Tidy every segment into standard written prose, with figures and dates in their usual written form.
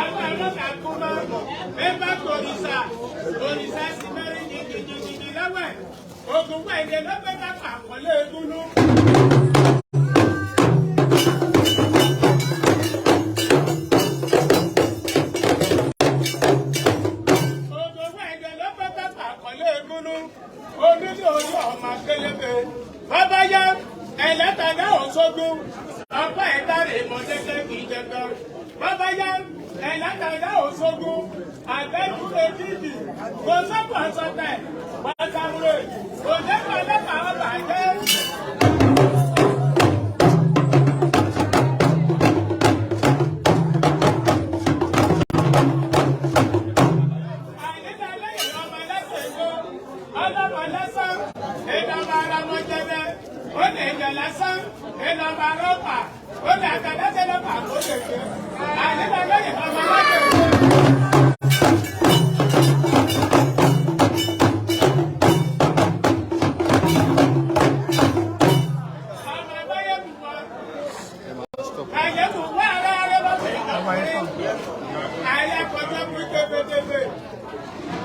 Àwọn ọlọ́kà kú mọ́, bẹ́ẹ̀ òrìṣà, òrìṣà sì mẹ́rin jìjìjìjì lọ́wọ́ ẹ̀. Ògùn wẹ̀dẹ̀ ló gbé bá pàkọ́lé egúnú. Ògùn wẹ̀dẹ̀ ló gbé bá pàkọ́lé egúnú. Onílé orí ọmọ akélébé. Bàbá yá ẹlẹ́tàdá òṣogbo. Ọ̀pá ẹ̀ta rè mọ̀ jẹ́jẹ́ kì í jẹ́jọ́. Bàbá yá ẹlẹ́tàdá òṣogbo. Àbẹ́kúrẹ́ bíbì. Kò sọ́kọ̀ sọ́tẹ̀. Pàtàkùrẹ́. Kò jẹ́kọ̀ọ́ lẹ́kọ̀ọ́ ọba jẹ́.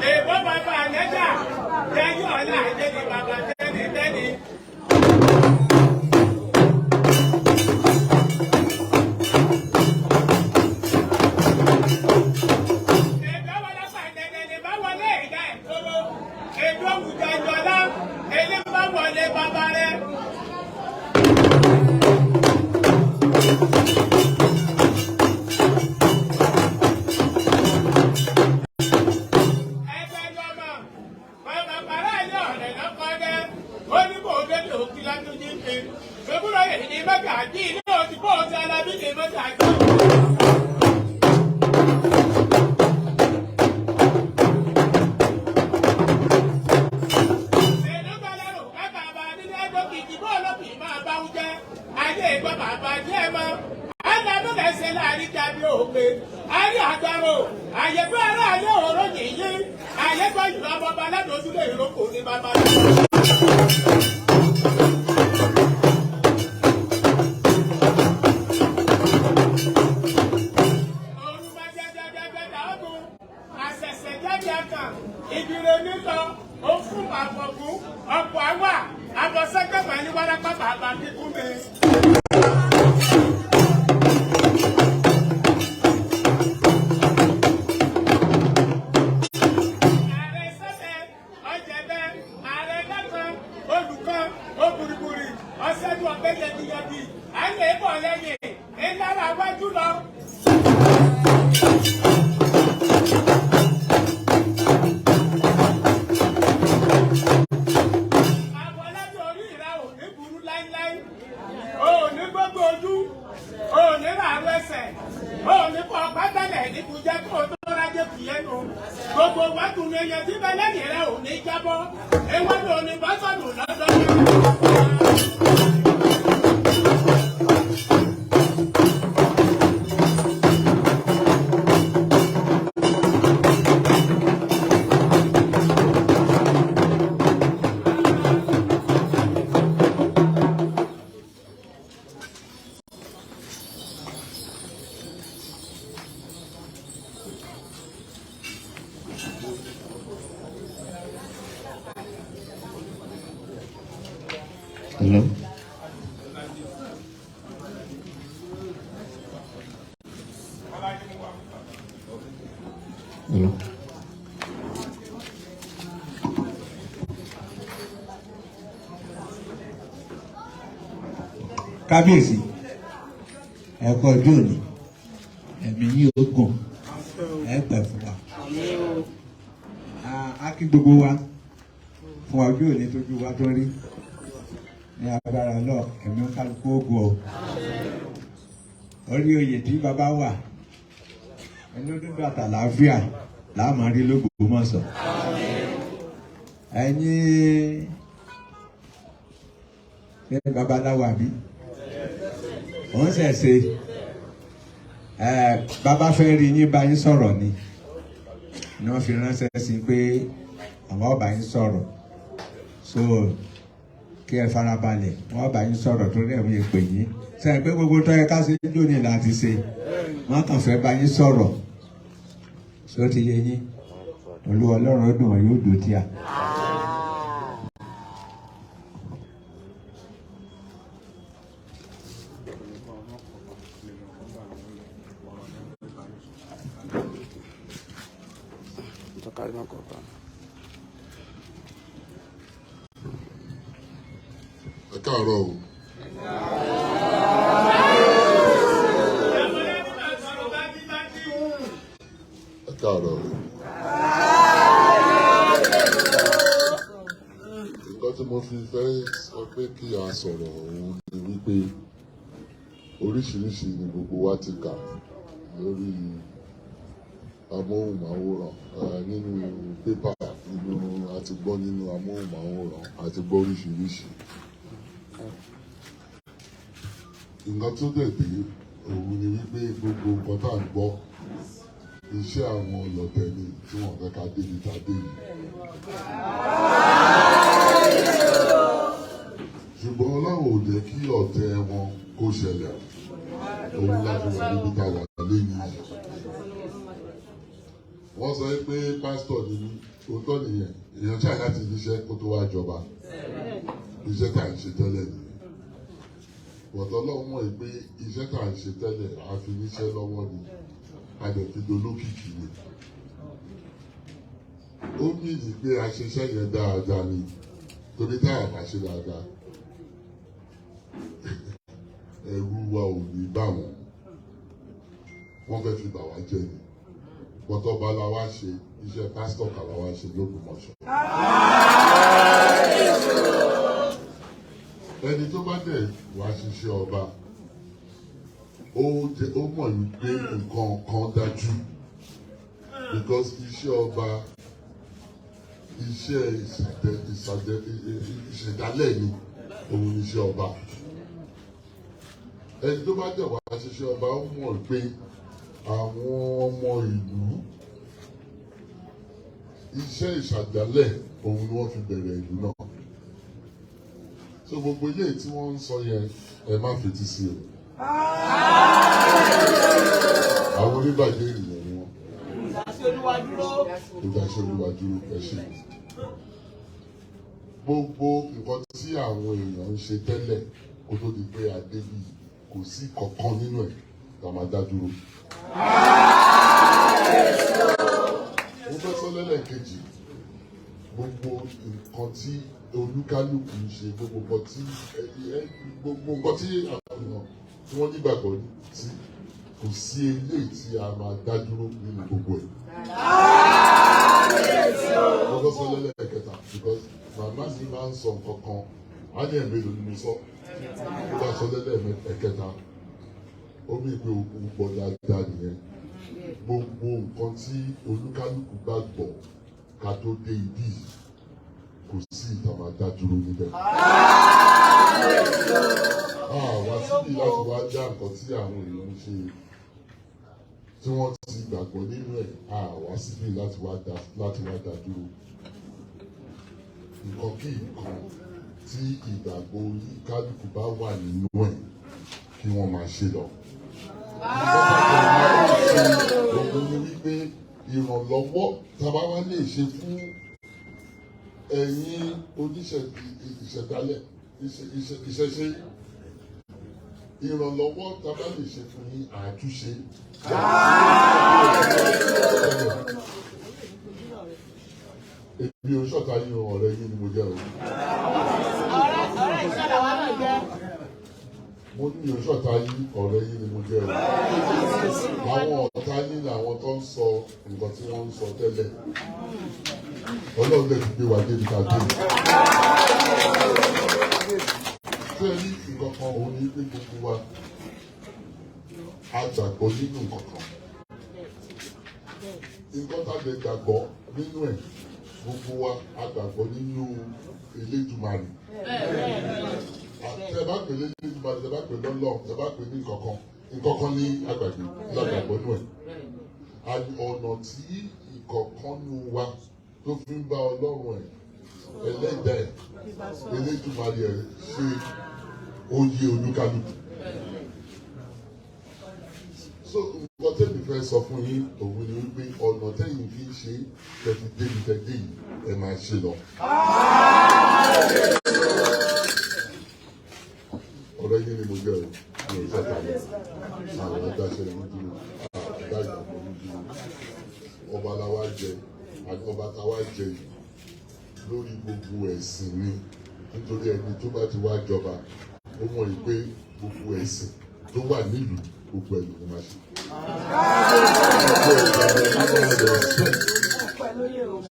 Èèbó bàbá àyẹ́jà, jẹ́yìn ọ̀la àjẹ́ni bàbá tẹ́ni tẹ́ni. Hello? Hello? Kábíyèsí, ẹ̀kọ́ ọjọ́ òní, ẹ̀mí yìí ó gùn, ẹ pẹ́ fún wa. A kí gbogbo wa fún ọjọ́ òní tójú wa tó rí ní agbára náà, ẹ̀mí kálukú ogun o. Orí oyè tí bàbá wà ẹni dúdú àtàlàáfíà láàmú rí l'Ógbómọ̀ṣọ́. Ẹ̀yin ṣé babaláwo àbí òun ṣẹ̀ṣẹ̀ ẹ bàbá fẹ́ rí yín bá yín sọ̀rọ̀ ni ni wọ́n fi ránṣẹ́ sí pé àwọn ọba yín sọ̀rọ̀, so kí ẹ farabalẹ̀, wọ́n bá yín sọ̀rọ̀ torí ẹ̀mí ìpè yín sẹ́yìn pé gbogbo tó yẹ ká ṣe jóni láti ṣe, wọ́n kàn fẹ́ bá yín sọ̀rọ̀. Ṣó ti yé yín? Olúwa Ọlọ́run ó dùn wọ́n, yóò dùn tí a. Ẹ káàárọ̀ o. Ẹ káàárọ̀ o. Nǹkan tí mo fi fẹ́ sọ pé kí a sọ̀rọ̀ òun ni wípé oríṣiríṣi ni gbogbo wa ti kà lórí amóhùnmáwòrán, nínú pépà, nínú a ti gbọ́ nínú amóhùnmáwòrán, a ti gbọ́ oríṣiríṣi. Nǹkan tó dẹ̀ dé òun ni wípé gbogbo nǹkan tá à ń gbọ́, iṣẹ́ àwọn ọlọ́tẹ̀ ni tí wọ́n fẹ́ ká débi tá a dé yìí. Ṣùgbọ́n Ọlọ́run ò jẹ́ kí ọ̀tẹ̀ wọn kó ṣẹlẹ̀, òun la fi wà níbi tá a wà lẹ́yìn yìí. Wọ́n sọ pé pásítọ̀ ni mí, òótọ́ nìyẹn. Èèyàn ṣáà láti níṣẹ́ kó tó wá jọba. Iṣẹ́ tá à ń ṣe tẹ́lẹ̀ nìyẹn. Bọ̀dọ̀ Ọlọ́run mọ̀ pé iṣẹ́ tá à ń ṣe tẹ́lẹ̀, a fi níṣẹ́ lọ́wọ́ ni, a dẹ̀ fi dolókìkí ni. Ó mìíní pé a ṣiṣẹ́ yẹn dáadáa ni, torí tá a bá ṣe dáadáa, ẹ̀rù wa ò ní bá wọn. Wọ́n fẹ́ fi bà wá jẹ́ ni. Bọ̀dọ̀ bá la wá ṣe iṣẹ́ pásítọ̀ kà la wá ṣe lÓgbómọ̀ṣọ́. Ẹni tó bá dẹ̀ wá ṣiṣẹ́ ọba, ó mọ̀ wípé nǹkan kan dájú, because iṣẹ́ ọba, iṣẹ́ ìṣẹ̀dálẹ̀ ni òun ni iṣẹ́ ọba. Ẹni tó bá dẹ̀ wá ṣiṣẹ́ ọba, ó mọ̀ pé àwọn ọmọ ìlú, iṣẹ́ ìṣàdálẹ̀ òun ni wọ́n fi bẹ̀rẹ̀ ìlú náà. So gbogbo eléyìí tí wọ́n ń sọ yẹn, ẹ má fetí sí o. Àwọn oníbàjẹ́ ènìyàn ni wọ́n. Ìdáṣẹ́ Olúwa dúró, ẹ ṣe. Gbogbo nǹkan tí àwọn èèyàn ń ṣe tẹ́lẹ̀ kó tó di pé a débí, kò sí kankan nínú ẹ̀ tá a máa dá dúró. Mo fẹ́ sọ lẹ́lẹ́kejì, gbogbo nǹkan tí olúkálùkù ń ṣe, gbogbo nǹkan tí àwọn èèyàn tí wọ́n nígbàgbọ́ sí, kò sí eléyìí tí a máa dá dúró nínú gbogbo ẹ̀. Mo fẹ́ sọ lẹ́lẹ́kẹta, because màmá mi máa ń sọ nǹkan kan, á ní ẹ̀mélòó ni mo sọ. Mo bá sọ lẹ́lẹ́kẹta, ó mì pé o gbọ́ dáadáa nìyẹn. Gbogbo nǹkan tí olúkálùkù bá gbọ́ ká tó dé ibí yìí, kò sí ìta máa dá dúró níbẹ̀. Àwa síbí láti wá já nǹkan tí àwọn èèyàn ń ṣe tí wọ́n ti gbàgbọ́ nínú ẹ̀, àwa síbí láti wá dá dúró. Nǹkan kí nǹkan tí ìgbàgbọ́ olúkálùkù bá wà nínú ẹ̀, kí wọ́n máa ṣe lọ. Òun ni wípé ìrànlọ́wọ́ tàbá wá lè ṣe fún ẹ̀yin oníṣẹ̀dálẹ̀ ìṣẹ̀ṣe, ìrànlọ́wọ́ tàbá lè ṣe fún yín, àtúnṣe. Èmi ò ṣọ̀tá yín o, ọ̀rẹ́ yín ni mo jẹ́ o. Mo ní mi ò ṣọ̀tá yín, ọ̀rẹ́ yín ni mo jẹ́ o. Àwọn ọ̀tá yín làwọn tó ń sọ nǹkan tí wọ́n ń sọ tẹ́lẹ̀. Ọlọ́run lè fi gbé wa débi ká dé. Ṣé ẹ rí nǹkan kan? Òun ní pé gbogbo wa a gbàgbọ́ nínú nǹkan kan. Nǹkan tá a lè gbàgbọ́ nínú ẹ̀, gbogbo wa a gbàgbọ́ nínú Elédùmarè. Tẹ bá pè l'Elédùmarè, tẹ bá pè lọ́lọ́run, tẹ bá pè ní nǹkan kan, nǹkan kan ní agbàgbé lágbàgbọ́ nínú ẹ̀. Ọ̀nà tí ìkọ̀kan nù wa tó fi ń bá Ọlọ́run ẹ̀, ẹlẹ́dàá ẹ̀, Elédùmarè ẹ̀ ṣe oyè olúkálùkù. So nǹkan tẹ́mi fẹ́. fẹ́ sọ fún yín òun ni wípé ọ̀nà tẹ́yìn fi ń ṣe tẹ́fi débi tẹ́dé yìí, ẹ máa ṣe lọ. Ọ̀rọ̀ yín ni mo jẹ́ o, mi ò sọ́ta lọ. Àwọn adáṣẹ́ ní dúró, àdá ìgbàgbọ́ ní dúró. Ọba la wá jẹ, ọba ta wá jẹ yìí lórí gbogbo ẹ̀sìn ni, nítorí ẹni tó bá ti wá jọba, ó mọ̀ yìí pé gbogbo ẹ̀sìn tó wà nílùú, gbogbo ẹ̀ ló máa ṣe.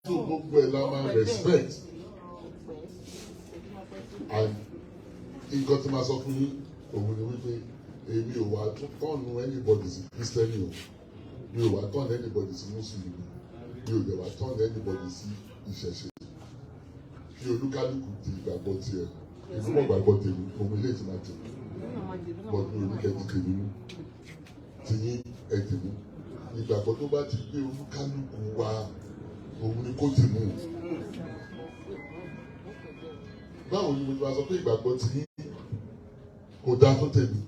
So gbogbo ẹ̀ la máa respect. And nǹkan tí máa sọ fún yín òun ni wípé èmi ò wá tún turn anybody sí Christian o, mi ò wá turn anybody sí Mùsùlùmí, mi ò dẹ̀ wá turn anybody sí ìṣẹ̀ṣe. Kí olúkálùkù di ìgbàgbọ́ tiẹ̀. Èmi mọ̀ gbàgbọ́ tèmi, òun ilé ìtura tèmi, but mi ò ní kẹ́ di tèmi mú, tìyín ẹ tèmi. Ìgbàgbọ́ tó bá ti gbé olúkálùkù wa, òun ni kó tì mú. Báwo ni mo ti máa sọ pé ìgbàgbọ́ tìyín kò dáa tó tèmi,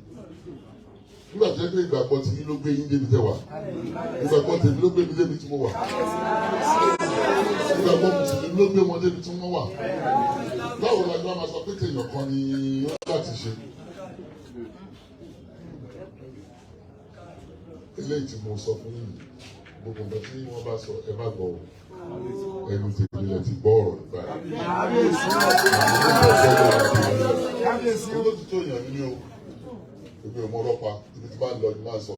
nígbà tó yẹ pé ìgbàgbọ́ tìyín ló gbé yín débi tẹ́ wà, ìgbàgbọ́ tèmi ló gbé mi débi tí mo wà, ìgbàgbọ́ mùsùlùmí ló gbé wọn débi tí wọ́n wà? Báwo la gbọ́ máa sọ pé tèèyàn kan ni wọ́n láti ṣe? Eléyìí tí mo sọ fún yìí, gbogbo nǹkan tí wọ́n bá sọ, ẹ má gbọ́ o. Ẹnu tèmi lẹ ti gbọ́ ọ̀rọ̀ nípa ẹ̀. Olótìtọ́ èèyàn ni mí o, èmi ò mọ ọlọ́pàá. Ibi tí bá ń lọ ni máa ń sọ.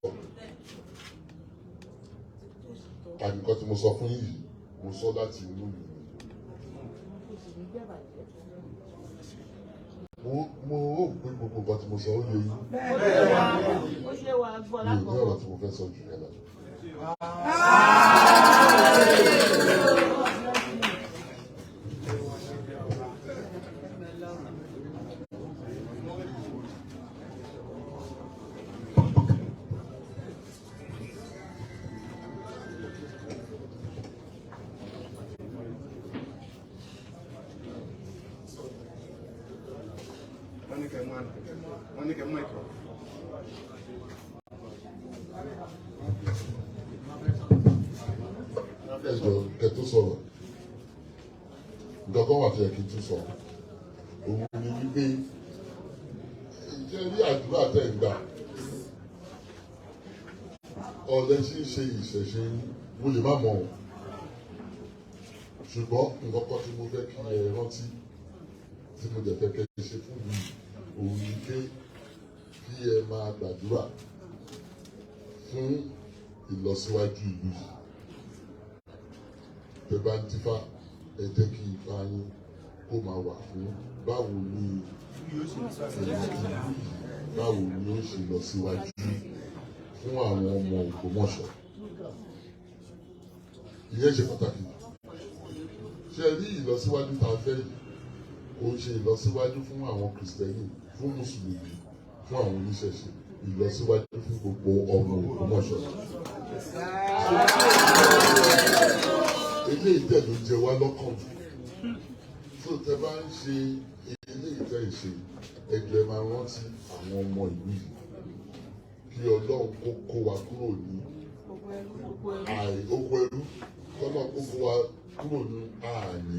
Ànìkan tí mo sọ fún yìí, mo sọ láti inú mi. Mo rò pé gbogbo nǹkan tí mo sọ, ó yé yín. Mi ò ní ọ̀rọ̀ tí mo fẹ́ sọ jù yẹn lọ. Wọ́n ní kẹ́ mú ẹ̀kọ́. Ẹ jọ, kẹ́ tó sọ̀rọ̀, nǹkan kan wà tó yẹ kí n tún sọ. Òun ni wípé ìjẹ́ rí àdúrà tẹ̀ ń gbà, ọ̀lẹ́ tí ń ṣe ìṣẹ̀ṣe yín, mo lè má mọ̀ ọ́, ṣùgbọ́n nǹkan kan tí mo fẹ́ kí ẹ rántí, tí mo dẹ̀ fẹ́ kẹ́ ẹ ṣe fún mi, òun ni pé kí ẹ máa gbàdúrà fún ìlọsíwájú ìlú yìí. Tẹ́ bá ń dífá, ẹ jẹ́ kí ifá yín kó máa wà fún báwo ni ìlú yìí, báwo ni ó ṣe lọ síwájú fún àwọn ọmọ Ògbómọ̀ṣọ́. Ìyẹn ṣe pàtàkì. Ṣe rí ìlọsíwájú tá a fẹ́ yìí, kò ń ṣe ìlọsíwájú fún àwọn Kìrìsìtẹ́nì, fún Mùsùlùmí, fún àwọn oníṣẹ̀ṣe, ìlọsíwájú fún gbogbo ọmọ Ògbómọ̀ṣọ́. Eléyìí tẹ̀ ló jẹ wá lọ́kàn jù tó. Tẹ bá ń ṣe eléyìí tẹ̀ ń ṣe, ẹgbẹ́ máa rántí àwọn ọmọ ìlú yìí, kí Ọlọ́run kó kó wa kúrò ní oko ẹrú, kọ́lọ́run kó kó wa kúrò ní àní,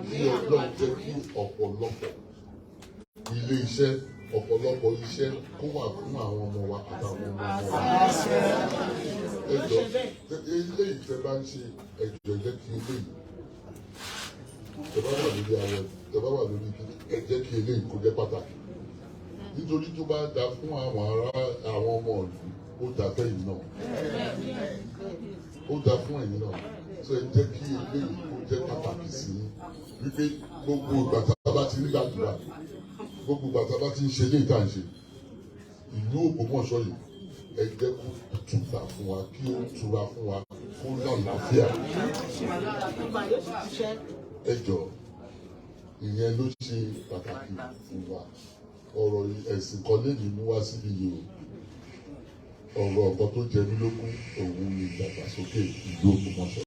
kí Ọlọ́run jẹ́ kí ọ̀pọ̀lọpọ̀ ilé iṣẹ́, ọ̀pọ̀lọpọ̀ iṣẹ́ kó wà fún àwọn ọmọ wa àtàwọn ọmọ ọmọ wa. Ẹ jọ̀ọ́, eléyìí tẹ́ bá ń ṣe, ẹ jọ̀ọ́, jẹ́ kí eléyìí tẹ́ bá wà lórí àwọn tẹ́ bá wà lórí kí ẹ jẹ́ kí eléyìí kó jẹ́ pàtàkì, nítorí tó bá da fún àwọn ará, àwọn ọmọ ìlú, ó da fẹ́yìn náà, ó da fún ẹ̀yin náà. So ẹ jẹ́ kí eléyìí kó jẹ́ pàtàkì sí i wípé gbogbo ìgbà tá a bá ti ń gbàdúrà, gbogbo ìgbà tá a bá ti ń ṣe eléyìí tá à ń ṣe, ìlú Ògbómọ̀ṣọ́ yìí, ẹ jẹ́ kó tùbà fún wa, kí ó tura fún wa, kó lálàáfíà. Ẹ jọ̀ọ́, ìyẹn ló ṣe pàtàkì fún wa. Ọ̀rọ̀ ẹ̀sìn kan lèmi mú wá síbi yìí o. Ọ̀rọ̀ nǹkan tó jẹ mí lógún, òun ni ìdàgbàsókè ìlú Ògbómọ̀ṣọ́.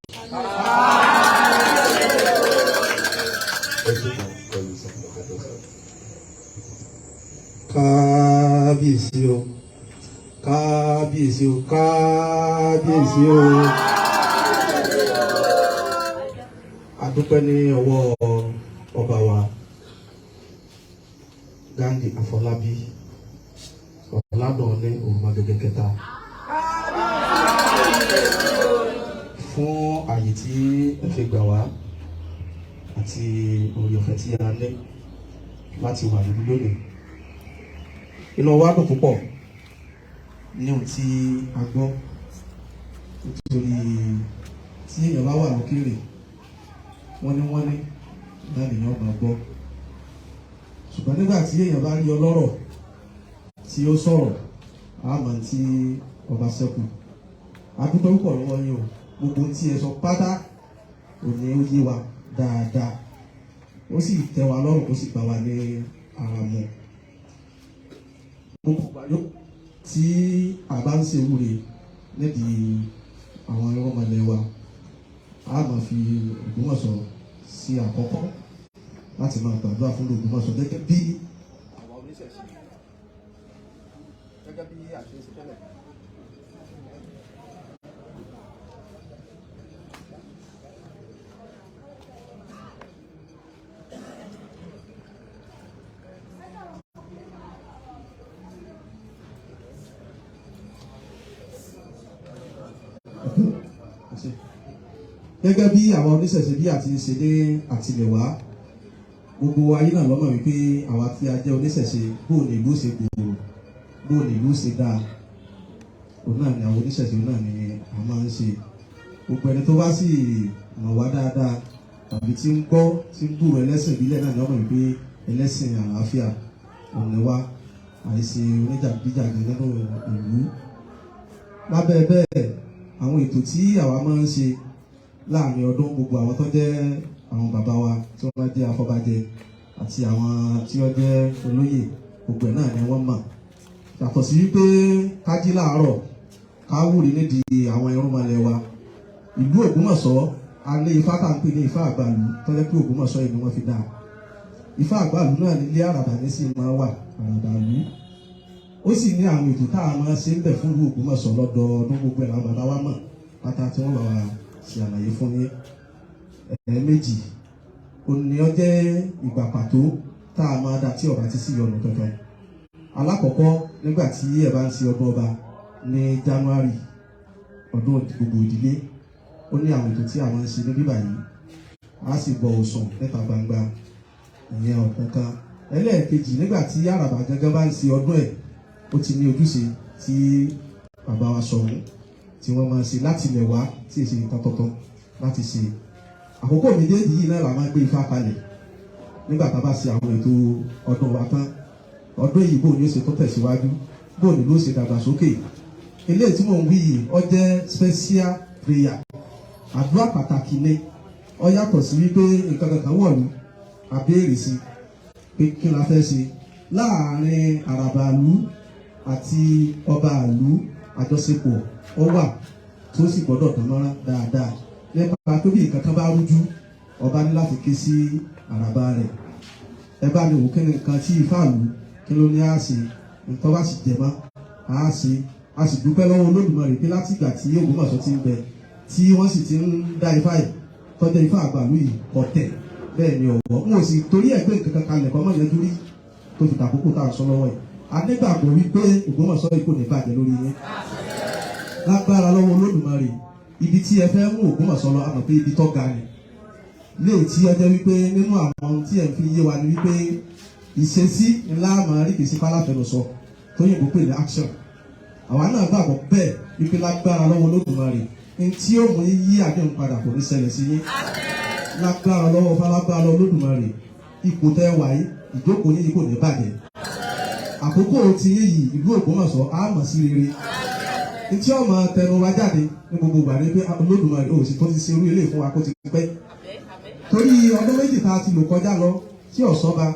Ẹ ṣe kan pẹ̀lú sọ̀rọ̀ pẹ̀lú. Kábíyèsí o, kábíyèsí o, kábíyèsí. Kábíyèsí o. A dúpẹ́ ní ọwọ́ ọba wa Ghandi Afọlábí Ọ̀làdọ̀ọ́lé Òrùmọ̀gẹ́gẹ́ kẹta fún àyè tí ẹ fi gbà wá àti oore ọ̀fẹ́ tí a ní láti wà níbí lónìí. Inú wa dùn púpọ̀ ní ohun tí a gbọ́, nítorí tí èèyàn bá wà lókèrè, wọ́n ní náà lèèyàn máa gbọ́, ṣùgbọ́n nígbà tí èèyàn bá rí ọlọ́rọ̀ tí ó sọ̀rọ̀, àmọ́ tí ọba ṣẹ́kù. A dúpẹ́ púpọ̀ lọ́wọ́ yín o. Gbogbo ohun tí ẹ sọ pátá òní ó yé wa dáadáa, ó sì tẹ́ wa lọ́rùn, ó sì gbà wá ní ara mu. Gbogbo ìgbà yóò tí a bá ń ṣe ìwúre nídìí àwọn irúnmọlẹ̀ wa, a máa fi Ògbómọ̀ṣọ́ sí àkọ́kọ́ láti máa gbàdúrà fún Ògbómọ̀ṣọ́ gẹ́gẹ́ bí àwa oníṣẹ̀ṣe, gẹ́gẹ́ bí a ṣe ń ṣe tẹ́lẹ̀. Gẹ́gẹ́ bí àwọn oníṣẹ̀ṣe bí àti ń ṣe ní àtìlẹ̀wá, gbogbo ayé náà lọ́mọ̀ wípé àwa tí a jẹ́ oníṣẹ̀ṣe, bóò ní ìlú ṣe gbòòrò, bóò ní ìlú ṣe dáa, òun náà ni àwọn oníṣẹ̀ṣe, òun náà ni a máa ń ṣe. Gbogbo ẹni tó bá sì mọ̀ wá dáadáa tàbí tí ń gbọ́, tí ń gbúrò ẹlẹ́sìn ìbílẹ̀ náà ni wọ́n mọ̀ wípé ẹlẹ́sìn àlàáfíà òun ni wá, àìsè oníjàgídíjàgan nínú ìlú. Lábẹ́ bẹ́ẹ̀, àwọn ètò tí àwa máa ń ṣe láàrin ọdún, gbogbo àwọn tó jẹ́ àwọn bàbá wa tí wọ́n jẹ́ afọbajẹ àti àwọn tí wọ́n jẹ́ olóyè, gbogbo ẹ̀ náà ni wọ́n mọ̀. Yàtọ̀ sí wípé ká jí láàárọ̀, ká wúre nídìí àwọn irúnmọlẹ̀ wa, ìlú Ògbómọ̀ṣọ́, a ní ifá tá à ń pè ní ifá àgbàlú, tó jẹ́ pé Ògbómọ̀ṣọ́ yìí ni wọ́n fi dá ifá àgbàlú náà. Nílé àràbà ní sì máa wà àràbà ìlú, ó sì ní àwọn ètò tá a máa ṣe ń bẹ̀ fún ìlú Ògbómọ̀ṣọ́ lọ́dọọdún. Gbogbo ẹ̀ làwọn bàbá wa mọ̀ pátá tí wọ́n bá wa ṣe àlàyé fún yín. Ẹ̀ẹ̀mejì òní ó jẹ́ ìgbà pàtó tá a máa dá tí ọba ti sí ìyọnu kankan. Alákọ̀ọ́kọ́, nígbà tí ẹ bá ń ṣe ọdún ọba ní January, ọdún gbogbo ìdílé, ó ní àwọn ètò tí a máa ń ṣe ní bíbà yìí, a sì bọ òsùn níta gbangba. Ìyẹn ọ̀kan kan. Ẹlẹ́ẹ̀kejì, nígbà tí àràbà gangan bá ń ṣe ọdún ẹ̀, ó ti ní ojúṣe tí bàbá wa sọ̀rọ̀ tí wọ́n máa ṣe láti ilẹ̀ wá, tí èsì nǹkan tuntun láti ṣe. Àkókò méjèèjì yìí náà la máa gbé ifá kalẹ̀ nígbà tá a bá ṣe àwọn ètò ọdún wa tán. Ọdún yìí, bò ní ó ṣe tó tẹ̀síwájú, bò ní ló ṣe dàgbàsókè. Eléyìí tí mò ń wí yìí, ó jẹ́ special prayer, àdúrà pàtàkì ni. Ó yàtọ̀ sí wípé nǹkan kankan wọ̀lú àbéèrè sí pé kí la fẹ́ ṣe láàrin àràbàlú àti ọba àlú. Àjọṣepọ̀ ó wà tó sì gbọ́dọ̀ dán mọ́rán dáadáa, nípa pé bí nǹkan kan bá rújú, ọba ní láti ké sí àràbà rẹ̀: "Ẹ bá mi wò, kí ni nǹkan tí ifá lù, kí ló ní á ṣe?" Nǹkan bá sì jẹ mọ́ á ṣe. A sì dúpẹ́ lọ́wọ́ Olódùmarè pé láti ìgbà tí Ògbómọ̀ṣọ́ ti ń bẹ, tí wọ́n sì ti ń dá ifá yìí tọ́jú, ifá àgbàlú yìí ọ̀tẹ̀ bẹ́ẹ̀ ni ọ̀wọ́ n ò sì torí ẹ̀ gbé nǹkan kan kalẹ̀ kọ́ mọ́ yẹn dúrí tó fi dàkókò tá à ń sọ lọ́wọ́ yìí. A nígbàgbọ́ wípé Ògbómọ̀ṣọ́ yìí kò ní bàjẹ́ lórí yín lágbára lọ́wọ́ Olódùmarè. Ibi tí ẹ fẹ́ mú Ògbómọ̀ṣọ́ lọ, a mọ̀ pé ibi tó ga ni léè tí ó jẹ́ wípé nínú àwọn ohun tí ẹ̀ ń fi yé wa ni wípé ìṣesí ńlá máa rí, kìí sí pálàfẹ́nu sọ tóyìnbó pè ní action. Àwa náà gbàgbọ́ bẹ́ẹ̀ wípé lágbára lọ́wọ́ Olódùmarè, ní tí ó mú yí àdéhùn padà kò ní ṣẹlẹ̀ sí yín lágbára lọ́wọ́ falágbára lọ́wọ́ Olódùmarè. Ipò tẹ́ wà yìí, ìjókòó yín kò ní bàjẹ́. Àkókò tí yín yìí, ìlú Ògbómọ̀ṣọ́ á mọ̀ sí rere. Ntí ọmọ tẹnu wa jáde ní gbogbo ìgbà ní pé Olódùmarè ò sì tó ti ṣe irú ilé fún wa kó ti pẹ́, torí ọdún 2 tá a ti lò kọjá lọ tí ọ̀sọ́ba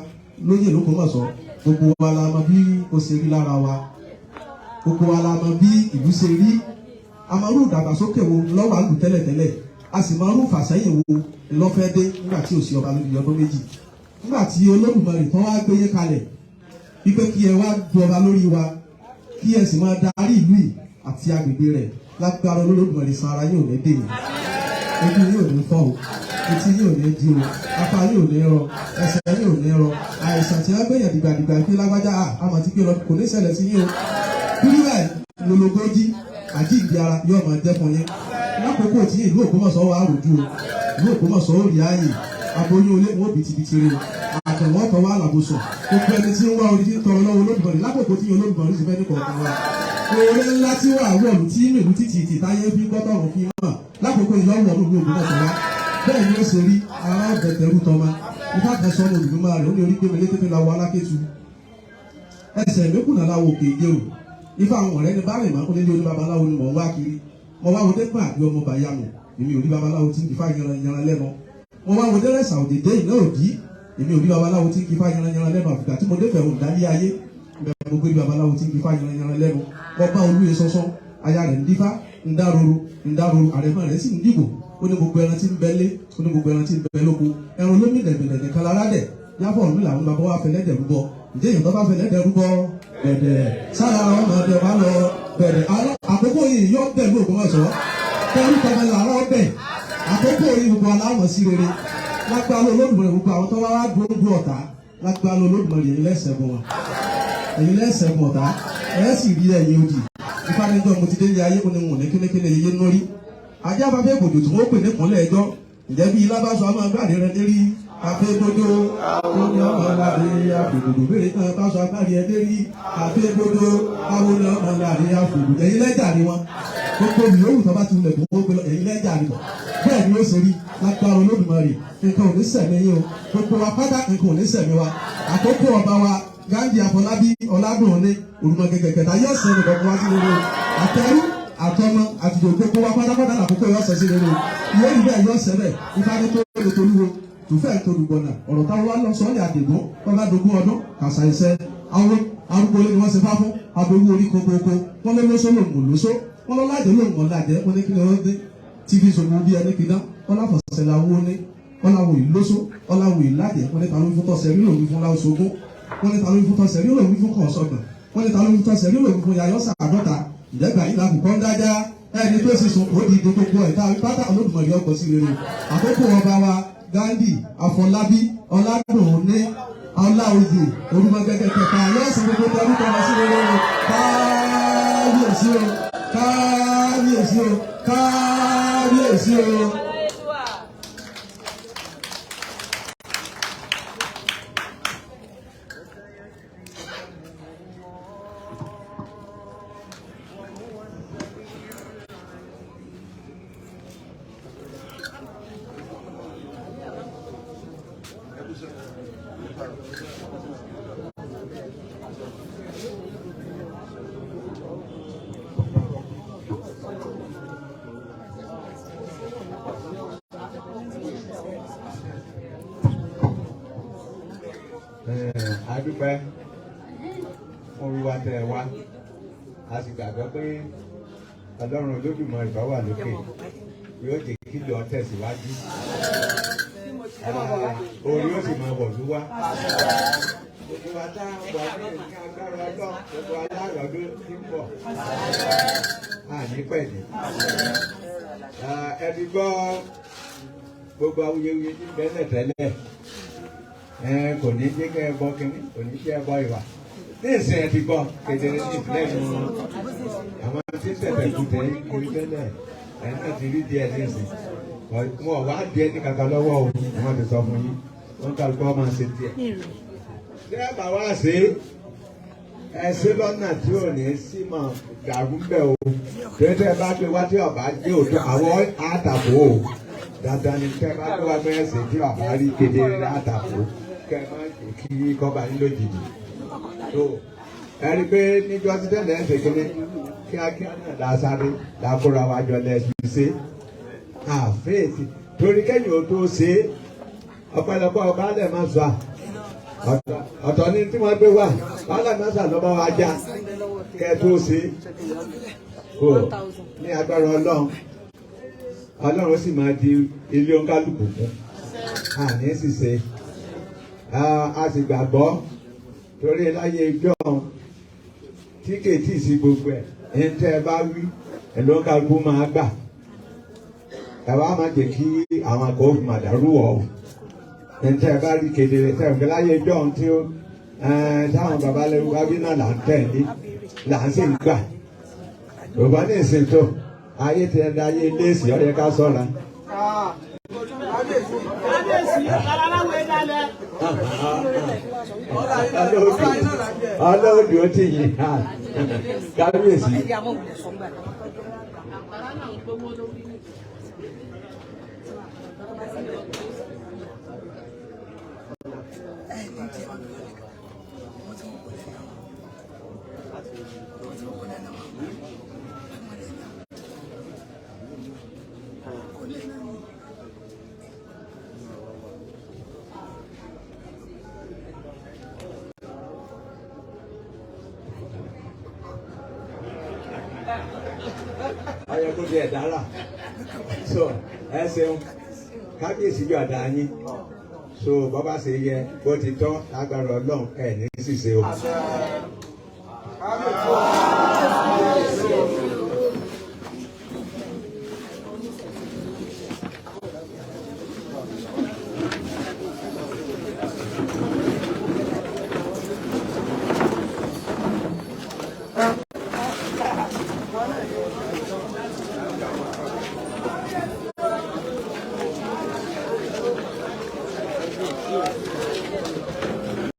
lóyè l'Ógbómọ̀ṣọ́, gbogbo wa la mọ̀ bí ó ṣe rí lára wa, gbogbo wa la mọ̀ bí ìlú ṣe rí. A máa rú ìdàgbàsókè wo lọ́wọ́ àlù tẹ́lẹ̀tẹ́lẹ̀, a sì máa rú ìfàsẹ́yìn wo lọ́fẹ́ dé nígbà tí ò sí ọba lórí ọdún 2. Nígbà tí Olódùmarè tó wá gbé yé kalẹ̀ wípé kí ẹ wá jọba lórí wa, kí ẹ sì máa darí ìlú yìí àti agbègbè rẹ̀. Lágbára Olódùmarè, san ara yóò ní dè yín, ojú yóò ní fọ́ o, etí yóò ní di o, apá yóò ní rọ, ẹsẹ̀ yóò ní rọ. Àìsàn tí wọ́n gbẹ̀yàn dìgbàdìgbà pé lágbájá àmọ́ ti gbé lọ, kò ní ṣẹlẹ̀ sí yín o. Bíbélì lológójì àjíǹde ara yóò máa jẹ́ fún yín lákòókò tí ìlú Ògbómọ̀ṣọ́ wà rújú o. Ìlú Ògbómọ̀ṣọ́ ó rí ààyè, aboyún olé wọn bìtìbìtì rẹ o, àtẹ̀wọ́n ọ̀tọ̀ wà làbòsàn. Gbogbo ẹni tí ń wá orí tí ń tọrọ lọ́wọ́ Olódùmarè lákòókò tí Olódùmarè sì fẹ́ ní kọ̀ọ̀kan wa, oore ńlá tí wà wọ̀lú tí ìlú títì tì táyé fi gbọ́tọ̀rùn fi hàn lákòókò ìyọ́wọ̀ ìlú Ògbómọ̀ṣọ́ wa, bẹ́ẹ̀ ni ó ṣe rí. Ara ọ̀bẹ̀tẹ̀rù tọ́ma ifá kan sọ́nù olùdúmọ̀ rẹ̀, ó ní orí gbé mi létí fi lawọ alákẹ́tù, ẹsẹ̀ mẹ́kùnà láwọ òkè ìjẹrò. Ifá àwọn ọ̀rẹ́ ni bá rìn máa ń nílé oní babaláwo ni mò ń wá kiri. Mo wá wo dẹ́gbà àbí ọmọ bàyàmù, èmi ò rí babaláwo tí ń kí fá yanran lẹ́nu. Mo wá wo dẹ́rẹ́sà òdèdè ìná òdì, èmi ò rí babaláwo tí ń kí fá yanran lẹ́nu. Àfìgbà tí mo dé bẹ̀rù dálé ayé, bẹ́ẹ̀ mo gbé rí babaláwo tí ń kí fá yanran lẹ́nu. Mo bá olúye sọ́sọ́, aya rẹ̀ ń dífá, ń dároro ń dároro, àrẹ̀mọ rẹ̀ sì ń dìbò. Ó ní gbogbo ẹran tí ń bẹ lé, ó ní gbogbo ẹran tí ń bẹ lóko, ẹran olómi lẹ̀bẹ̀lẹ̀ nìkan lára dẹ̀ yáfọ̀ ọ̀run làwọn bàbá wa fẹlẹ́ dẹ̀ rúbọ. Ǹjẹ́ èèyàn tó bá fẹlẹ́ dẹ̀ rúbọ bẹ̀dẹ̀ sára ọmọdé wa lọ bẹ̀rẹ̀. Àkókò yìí yọ bẹ̀ ní Ògbómọ̀ṣọ́, tẹ́rù tọ́mọ làárọ̀ bẹ̀. Àkókò yìí gbogbo aláwọ̀ sí rere lágbára Olódùmarè. Gbogbo àwọn tó wá wá dúró dúró ọ̀tá, lágbára Olódùmarè, èyí lẹ́sẹ̀ bọ̀ wọn, èyí lẹ́sẹ̀ bọ̀ ọ̀tá, ẹ̀ sì rí ẹ̀yìn òdì. Ìfanijọ́ mo ti délé ayé, mo ní wọ̀n ní kélékélé yé nórí ajá bá fẹ́ bòjò tí wọ́n pè nípìnlẹ̀ ẹjọ́. Ǹjẹ́ bí ilá bá sọ ọmọ agbáre rẹ lérí àfẹ́gbódó ó ní ọmọ láre àfẹ́gbódò béèrè kan bá sọ agbáre ẹ lérí àfẹ́gbódó àwọn ní ọmọ láre àfẹ́gbódò. Ẹ̀yin lẹ́jà ni wọn, gbogbo ìyówù tó bá ti wulẹ̀ kó gbé lọ, ẹ̀yin lẹ́jà ni wọn. Bẹ́ẹ̀ ni ó ṣe rí lágbára Olódùmarè. Nǹkan ò ní sẹ̀mí yín o, gbogbo wa pátá, nǹkan ò ní sẹ̀mí wa. Àkókò ọba wa Ghandi Afọlábí Ọládùnní Olùmọ̀gẹ̀gẹ̀ kẹta yóò sẹ́ni kọ̀ọ̀kan wá sí rere o. Àtẹrú àtọmọ àtijọ́, gbogbo wa pátápátá làkókò yóò sẹ sí rere o. Ìwé ìbẹ́ yóò sẹ bẹ́ẹ̀. Ifá ní tó lè tolúwo tòfẹ́ tolùgbọ̀nà ọ̀rọ̀ táwọn wá lọ sọ́ọ́lì àdègún wọn bá dogún ọdún kàṣà iṣẹ́ àwọn arúgbó ilé ni wọ́n ṣe fá fún aboyún orí kokoko. Wọ́n lé lóṣó lòun lóṣó, wọ́n lọ lájẹ́ lòun ọ̀làjẹ́. Wọ́n ní kí ni wọ́n dé tí fi sọ̀rọ̀ bí ẹni pidán? Wọ́n láfọ̀ṣẹ́ la wó ní wọ́n láwọ̀ ìlóṣó, wọ́n láwọ̀ ìlàjẹ́. Wọ́n ní ta ló fún tọ́sẹ̀ rí lòun fún láwùsogún? Wọ́n ní ta ló fún tọ́sẹ̀ rí lòun fún kọ̀ọ̀sọ̀gbọ̀n? Wọ́n ní ta ló fún tọ́sẹ̀ rí lòun fún yayọ́sà àdọ́ta? Ìdẹ́gbà yìí làkùkọ́ ń dájá ẹni tó sì sùn ó di gbogbo ẹ̀ tá pátá. Olódùmarè ọkọ̀ sí rere. Àkókò ọba wa Ghandi Afọlábí Ọládùnní Ọláoyè Olùmọ̀gẹ́gẹ́ kẹta yóò sọ gbogbo tẹrú tọmọ sí rere o. Kábíyèsí o, kábíyèsí o, kábíyèsí o. A dúpẹ́ fún wíwá tẹ́ ẹ wá. A sì gbàgbọ́ pé Ọlọ́run Olódùmarè bá wà lókè yóò jẹ́ kí lọ tẹ̀síwájú, orí ó sì máa wọ̀ tó wá. Gbogbo wa tá a wà ní ní agbára Ọlọ́run, gbogbo alárọ̀ọ́dún tí ń bọ̀ àní pẹ̀lú. Ẹ ti gbọ́ gbogbo awuyewuye tí ń bẹ́lẹ̀ tẹ́lẹ̀. Ẹ kò ní jẹ́ kẹ́ ẹ bọ́ kínní, kò ní jẹ́ ẹ bọ́ ìwà. Ní ìsìn ẹ ti gbọ́ kedere ní ìpínlẹ̀ nù àwọn tí ń tẹ̀tẹ̀ kù tẹ̀ kiri tẹ́lẹ̀, ẹ náà ti rí díẹ̀ ní ìsìn. Wọn wá díẹ̀ ní kankan lọ́wọ́ o, wọ́n ti sọ fún yín, wọ́n kálukọ́ máa ṣe díẹ̀. Ṣé ẹ bá wá ṣe ẹ ṣe lọ́nà tí ò ní sí mọ̀ dàrú ń bẹ̀ o? Tẹ́tẹ́ bá gbé wá tí ọba jẹ́ òótọ́, àwọn àtàkó o. Dandan ni tẹ́ bá gbé wá pé ẹsẹ̀ tí ọba rí kedere àtàkó, kẹ́ ẹ má jẹ́ kí kọ́ba yín lójijì. Tó ẹ rí i pé níjọ́ tí tẹ́lẹ̀ ẹsẹ̀ kínní kíákíá náà la sáré la kóra wa jọ lẹ́sùn ṣe àfẹ́ẹ̀tì, torí kẹ́yìn ò tó ṣe é, ọ̀pẹ̀lọpọ̀ ọba lẹ̀ máa sọ ọ̀tọ̀ ní tí wọ́n gbé wá, baálẹ̀ máa sà lọ́ba wa já kẹ́ tó ṣe kò ní agbára Ọlọ́run. Ọlọ́run sì máa di ilé oníkálukú fún àní sì ṣe. A sì gbàgbọ́ torí láyé ijọ́ tí kèétí sí gbogbo ẹ̀ ní tẹ́ ẹ bá wí. Ẹ̀ló kálukú máa gbà. Ẹ wá má jẹ́ kí àwọn akọ̀ òfin màdàrú wọ̀ ọ́. Ǹtẹ́ ẹ bá rí kedere tẹ́ ẹ láyé jọ́ tí ó táwọn babaláwo wá bí náà là ń tẹ̀lé là ń sì ń gbà. Yorùbá ní ìsìn tó ayé ti ẹ̀dá ayé léèsì ó yẹ ká ṣọ́ra. Ọlọ́ọ̀dù ó ti yìn á kábíyèsí. Ọyẹ kó tiẹ̀ dára. So ẹ ṣeun, kábíyèsí yọ̀ọ̀dá yín. So bọ́bá ṣe yẹ bó ti tọ́ lágbára Ọlọ́run ẹ̀ ní ṣìṣe o.